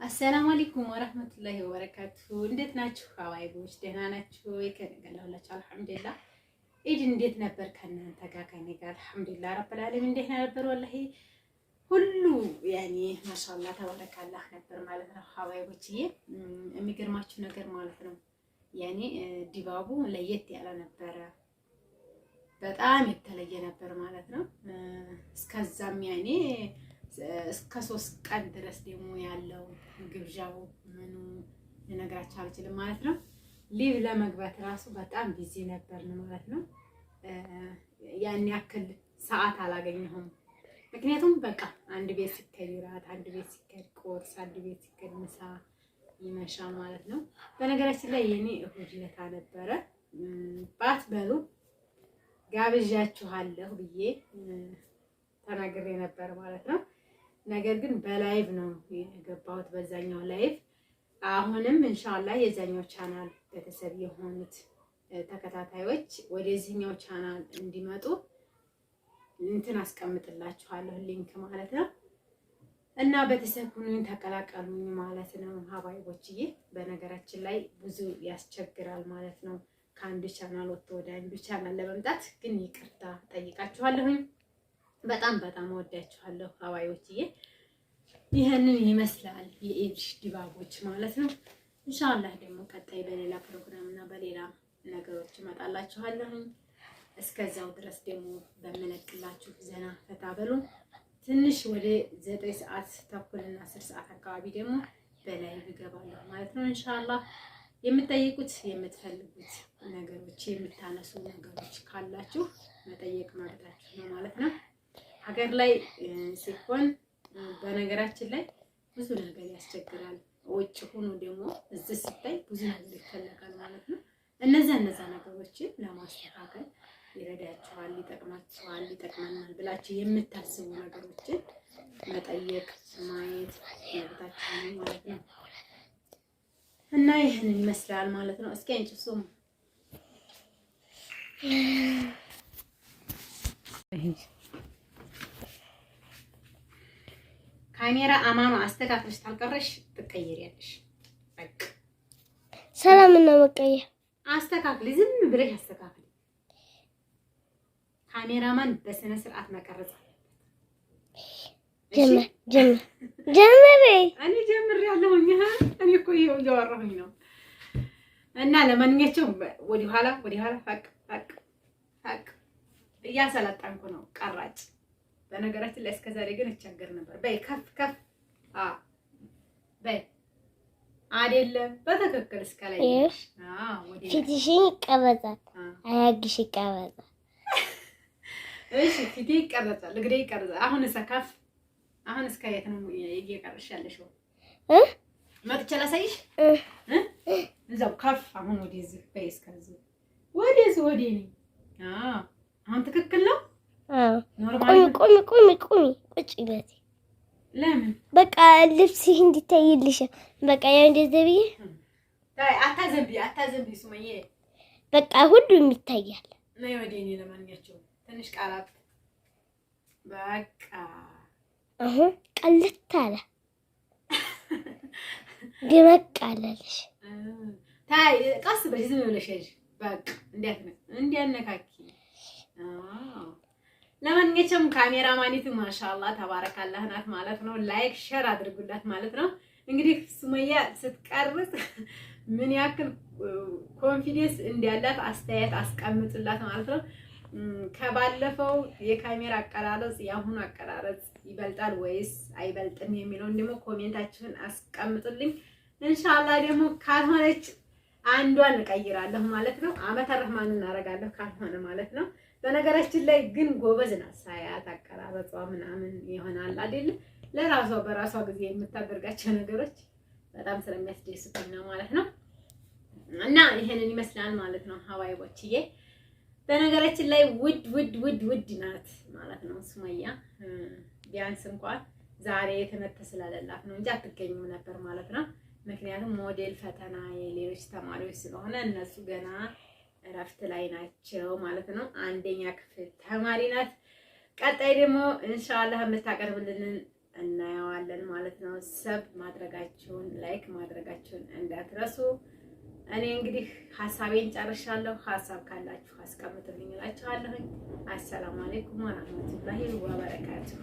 السلام عليكم ورحمة الله وبركاته። እንዴት ናችሁ ሀባይቦች? ደህና ናችሁ ወይ? ከእኔ ጋር ሁላችሁ አልሐምዱሊላህ። ኢድ እንዴት ነበር ከእናንተ ጋር? ከእኔ ጋር አልሐምዱሊላህ رب العالمين። እንዴት ነበር? ወላሂ ሁሉ ያኔ ማሻአላህ ተባረካላህ ነበር ማለት ነው ሀባይቦችዬ። የሚገርማችሁ ነገር ማለት ነው ያኔ ድባቡ ለየት ያለ ነበረ፣ በጣም የተለየ ነበር ማለት ነው። እስከዛም ያኔ እስከ 3 ቀን ድረስ ደግሞ ያለው ግብዣው ምኑ ልነግራችሁ አልችልም ማለት ነው። Live ለመግባት ራሱ በጣም busy ነበርን ማለት ነው። ያን ያክል ሰዓት አላገኘሁም። ምክንያቱም በቃ አንድ ቤት ሲከድ እራት፣ አንድ ቤት ሲከድ ቁርስ፣ አንድ ቤት ሲከድ ምሳ ይመሻል ማለት ነው። በነገራችን ላይ የኔ እሁድ ዕለት ነበረ ባትበሉ ጋብዣችኋለሁ ብዬ ተናግሬ ነበር ማለት ነው። ነገር ግን በ live ነው የገባሁት፣ በዛኛው live። አሁንም ኢንሻአላህ የዛኛው ቻናል ቤተሰብ የሆኑት ተከታታዮች ወደዚህኛው ቻናል እንዲመጡ እንትን አስቀምጥላችኋለሁ link ማለት ነው። እና ቤተሰብ ሁኑኝ፣ ተቀላቀሉኝ ማለት ነው ሀባይቦችዬ። በነገራችን ላይ ብዙ ያስቸግራል ማለት ነው ከአንዱ ቻናል ወጥቶ ወደ አንዱ ቻናል ለመምጣት ግን ይቅርታ ጠይቃችኋለሁኝ። በጣም በጣም እወዳችኋለሁ ሀባይቦችዬ። ይህንን ይመስላል የኢድ ድባቦች ማለት ነው። ኢንሻአላህ ደግሞ ቀጣይ በሌላ ፕሮግራም እና በሌላ ነገሮች እመጣላችኋለሁኝ። እስከዛው ድረስ ደግሞ በምለቅላችሁ ዘና ፈታ በሉ። ትንሽ ወደ 9 ሰዓት ተኩል እና 10 ሰዓት አካባቢ ደግሞ በ live እገባለሁ ማለት ነው። ኢንሻአላህ የምትጠይቁት የምትፈልጉት ነገሮች፣ የምታነሱ ነገሮች ካላችሁ መጠየቅ መብታችሁ ነው ማለት ነው። ሀገር ላይ ሲሆን በነገራችን ላይ ብዙ ነገር ያስቸግራል። ውጭ ሆኖ ደግሞ እዚህ ሲታይ ብዙ ነገር ይፈለጋል ማለት ነው። እነዛ ነገሮችን ለማስተካከል ይረዳችኋል፣ ይጠቅማችኋል፣ ይጠቅመናል ብላችሁ የምታስቡ ነገሮችን መጠየቅ ማየት መብታችሁ ነው ማለት ነው። እና ይህንን ይመስላል ማለት ነው። እስኪ አንቺ ሱም ካሜራ አማኑ አስተካክለሽ ታልቀረሽ ትቀየሪያለሽ። በቃ ሰላም እና መቀየር አስተካክሊ፣ ዝም ብለሽ አስተካክሊ። ካሜራማን በስነ ስርዓት መቀረጽ አለበት። ጀመር ጀመር ጀመር። እኔ ጀምሬያለሁኝ። እኔ እኮ ይኸው እያወራሁኝ ነው። እና ለማንኛቸውም ወደኋላ ወደኋላ ፈቅ ፈቅ ፈቅ እያሰለጠንኩ ነው ቀራጭ። በነገራችን ላይ እስከዛሬ ግን እቸገር ነበር። በይ ከፍ ከፍ በይ አይደለም፣ በትክክል እስከ ላይ። ፊትሽን ይቀረጻል፣ አያግሽ ይቀረጻል። እሺ ፊቴ ይቀረጻል፣ እግሬ ይቀረጻል። አሁን እስከ ከፍ አሁን እስከ የት ነው እየቀረሽ ያለሽው? መጥቼ ላሳይሽ። እዛው ከፍ አሁን ወደዚህ በይ፣ እስከዚህ ወደዚህ ወደ እኔ። አሁን ትክክል ነው። Normal። ቁሚ ቁሚ ቁሚ ቁሚ ቁጭ በይ። ለምን? በቃ ልብስሽ እንዲታይልሽ በቃ ያው እንደዚህ ብዬ። አታዘንቢ አታዘንቢ ሱመዬ። በቃ ሁሉም ይታያል። ነይ ወደ እኔ። ለማንኛቸውም ትንሽ ቃላት በቃ። አሁን ቀልት አለ፣ ደመቅ አለልሽ። ታይ ቀስ ብለሽ ዝም ብለሽ ያዥ። በቃ እንዲያት እንዲያነካኪ። ለማንኛውም ካሜራ ማኒቱ ማሻአላህ ተባረካላህ ናት ማለት ነው። Like share አድርጉላት ማለት ነው። እንግዲህ ሱመያ ስትቀርጽ ምን ያክል confidence እንዳላት አስተያየት አስቀምጡላት ማለት ነው። ከባለፈው የካሜራ አቀራረጽ የአሁኑ አቀራረጽ ይበልጣል ወይስ አይበልጥም የሚለውን ደግሞ comment ኣችሁን አስቀምጡልኝ። ኢንሻአላህ ደግሞ ካልሆነች አንዷን እቀይራለሁ ማለት ነው። አመተ ረህማን እናደርጋለሁ ካልሆነ ማለት ነው። በነገራችን ላይ ግን ጎበዝ ናት። ሳያት አቀራረጿ ምናምን ይሆናል አይደል? ለራሷ በራሷ ጊዜ የምታደርጋቸው ነገሮች በጣም ስለሚያስደስቱኝ ነው ማለት ነው። እና ይሄንን ይመስላል ማለት ነው ሀባይቦችዬ። በነገራችን ላይ ውድ ውድ ውድ ውድ ናት ማለት ነው ሱመያ። ቢያንስ እንኳን ዛሬ ትምህርት ስለሌላት ነው እንጂ አትገኝም ነበር ማለት ነው። ምክንያቱም ሞዴል ፈተና የሌሎች ተማሪዎች ስለሆነ እነሱ ገና እረፍት ላይ ናቸው ማለት ነው። አንደኛ ክፍል ተማሪ ናት። ቀጣይ ደግሞ ኢንሻአላህ የምታቀርብልንን እናየዋለን ማለት ነው። Sub ማድረጋችሁን like ማድረጋችሁን እንዳትረሱ። እኔ እንግዲህ ሀሳቤን ጨርሻለሁ። ሀሳብ ካላችሁ አስቀምጡልኝ እላችኋለሁኝ። አሰላሙ አለይኩም ወራህመቱላሂ ወበረካቱሁ።